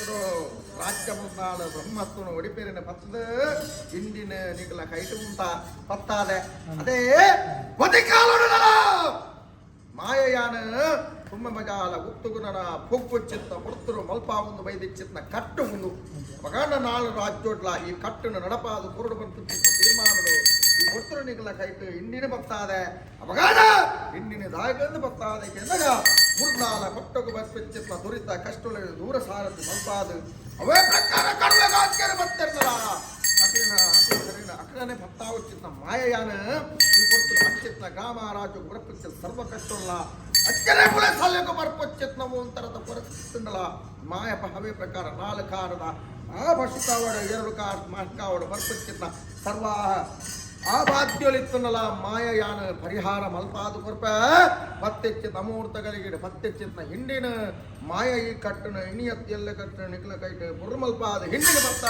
ಪೊರ್ತುಡು ರಾಜ್ಯ ಮುಂದಾಳು ಬ್ರಹ್ಮತ್ವನ ಒಡಿಪೇರಿನ ಪತ್ತದ ಇಂಡಿನ ನಿಕಲ ಕೈಟು ಮುಂತ ಪತ್ತಾದೆ. ಅದೇ ಬದಿಕಾಲುಡಲ ಮಾಯಯಾನ ತುಂಬ ಮಜಾಲ ಉತ್ತುಗುಣನ ಪೊಗ್ಗುಚ್ಚಿತ್ತ ಪೊರ್ತುರು ಮಲ್ಪಾವುಂದು ಬೈದಿಚ್ಚಿತ್ನ ಕಟ್ಟು ಮುಂದು ಮಗಾನ ನಾಳು ರಾಜ್ಯೋಡ್ಲ ಈ ಕಟ್ಟನ್ನು ನಡಪಾದು ಕುರುಡು ಬಂತು ತೀರ್ಮಾನಡು. ಈ ಪೊರ್ತುರು ನಿಕಲ ಕೈಟು ಇಂಡಿನ ಬತ್ತಾದೆ. ಅಪಗಾನ ಇಂಡಿನ ದಾಯಕಂದು ಬತ್ತಾದೆ ಕೆಂದಾಗ ಮುರ್ದಾಲ ಪಟ್ಟಗು ಬರ್ಪಿಚ್ಚಿತ್ನ ದುರಿತ ಕಷ್ಟುಲ ದೂರ ಸಾರಥಿ ಮಲ್ಪಾದು ಅವೇ ಪ್ರಕಾರ ಕಡುವೆ ಬತ್ತಿರ್ನಲ ಅಕ್ಲಿನ ಅಕ್ಲಿನ ಅಕ್ಲನೆ ಭಕ್ತಾವಚ್ಚಿತ್ನ ಮಾಯಯಾನ ಈ ಪೊರ್ತುಡು ಅಂಚಿತ್ನ ಗ್ರಾಮ ರಾಜು ಬರಪಿಚ್ಚ ಸರ್ವ ಕಷ್ಟಲ್ಲ ಅಚ್ಚರೆ ಕುಲ ಸಲ್ಯకు ಬರ್ಪೊಚ್ಚಿತ್ನ ಒಂತರದ ಕೊರತಿಂಡಲ ಮಾಯ ಹವೆ ಪ್ರಕಾರ ನಾಲ್ಕು ಕಾರದ ಆ ಪಶುಕಾವಡ ಎರಡು ಕಾರ್ ಮಹ್ಕಾವಡ ಬರ್ಪೊಚ್ಚಿತ್ನ ಸರ್ವ ಆ ಬಾಧ್ಯಲಿತ್ತನಲ ಮಾಯಯಾನ ಪರಿಹಾರ ಮಲ್ಪಾದು ಕೊರ್ಪ ಪತ್ತೆಚ್ಚಿತ ಅಮೂರ್ತಗಳಿಗೆ ಪತ್ತೆಚ್ಚಿತ್ನ ಹಿಂಡಿನ ಮಾಯ ಈ ಕಟ್ಟನ ಇಣಿಯತ್ ಎಲ್ಲ ಕಟ್ಟನ ನಿಕ್ಲ ಕೈಟ್ ಬುರ್ಮಲ್ಪಾದ ಹಿಂಡಿನ ಬತ್ತಾದ.